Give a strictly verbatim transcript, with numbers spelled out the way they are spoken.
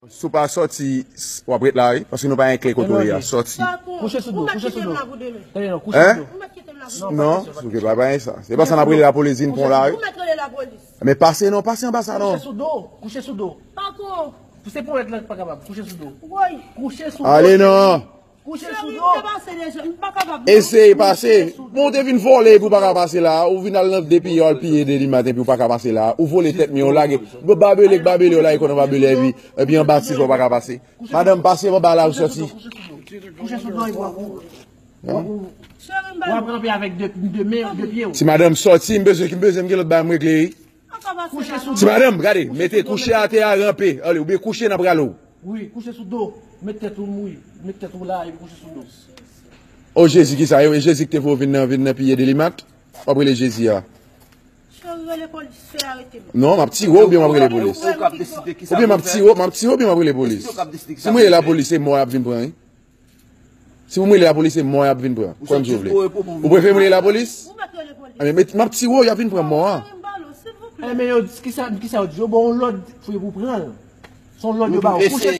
Si w pa sòti, w ap ret la, wi. Paske nou pa gen kle kote w ye a. Sòti. Kouche sou do, kouche sou do. Tande non, kouche Hein? sou do. Non, souke pa pa gen sa. Se pa sa n ap rele lapolis vin pran w la, wi. Men pase non, pase anba sa non. Kouche sou do, kouche sou do. Se pou wèt la pa kapab, kouche sou do. Kouche sou do. Ale non. Kouche sou do. Eseye pase. Bon, ou te vin vole epi w pa ka pase la. Ou vin al nan de piye, al piye de li maten epi w pa ka pase la. Ou vole tèt mwen, ou lage. Babele k babele, ou lage kò nan babele epi, epi anba ti zò w pa ka pase. Madanm, pase anba la, ou sòti. Kouche sou do, epi w ap ranpe avèk de, de men, de pye w. Si madanm sòti, m bezwen, m bezwen m gen lòt bagay m regle, wi. Kouche sou Si madanm, gade, mete kouche atè a, ranpe. Ale, oubyen kouche nan pralo. Wi, kouche sou do. Met tèt ou, wi. Met tèt ou la, epi kouche sou do. O Jezi, ki sa yo? E Jezi ki te fè w vin nan, vin nan piye Delimat? W ap rele Jezi a. Cheri, rele polis, fè arete m. Non, m ap tire w oubyen m ap rele polis? Ou k ap deside ki sa Oubyen m pou ap fè. tire w, m ap tire w oubyen m ap rele polis? Ou k ap deside ki Si sa m rele pou fè. lapolis, se mò y ap vin pran, wi. Si w rele lapolis, se mò y ap vin pran. Kòm si w vle. Ou prefere m rele lapolis? Ou mèt rele polis. Anben, met- m ap tire w, y ap vin pran mò a. Mwen balo, silvouplè. Enben yo, kisa, kisa yo di? Yo ba w lòd, fouye pou pran l. Se yon lòd yo ba w. Ese- Kouche